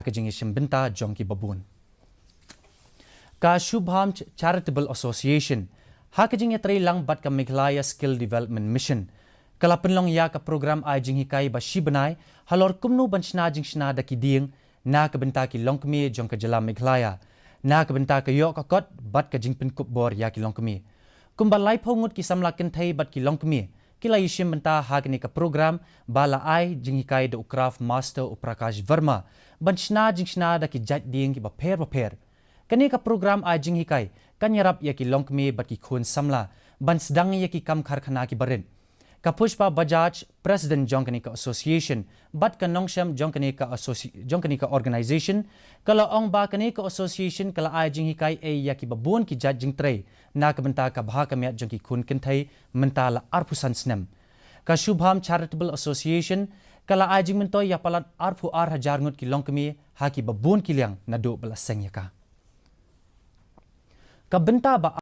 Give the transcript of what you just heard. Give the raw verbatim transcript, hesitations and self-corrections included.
ka jingïashim bynta jong ki babun. Ka Shubham Ch- Charitable Association, ha ka jingïatrei lang bad ka Meghalaya Skill Development Mission, ka la pynlong ïa ka program ai jinghikai ba shi bnai halor kumno ban shna jingshna da ki dieng na ka bynta ki longkmie jong ka jylla Meghalaya, na ka bynta ka ïoh ka kot bad ka jingpynkup bor ïa ki longkmie. Kumba laiphew ngut ki samla kynthei bad ki longkmie ki la ïashim bynta ha kane ka program ba la ai jinghikai da u Craft Master u Prakash Verma ban shna jingshna da ki jait dieng kiba pher bapher. Kane ka program ai jinghikai kan ïarap ïa ki longkmie bad ki khun samla ban sdang ïa ki kam karkhana kiba rit. Ka Pushpa Bajaj, President jong kane ka association bad ka nongshem jong kane ka associ- jong kane ka organisation, ka la ong ba kane ka association ka la ai jinghikai ei ïa kiba bun ki jait jingtrei na ka bynta ka bha ka miat jong ki khun kynthei mynta la arphew san snem. Ka Shubham Charitable Association ka la ai jingmyntoi ïa palat arphew ar hajar ngut ki longkmie ha kiba bun ki liang naduh ba la seng ïa ka. Ka bynta ba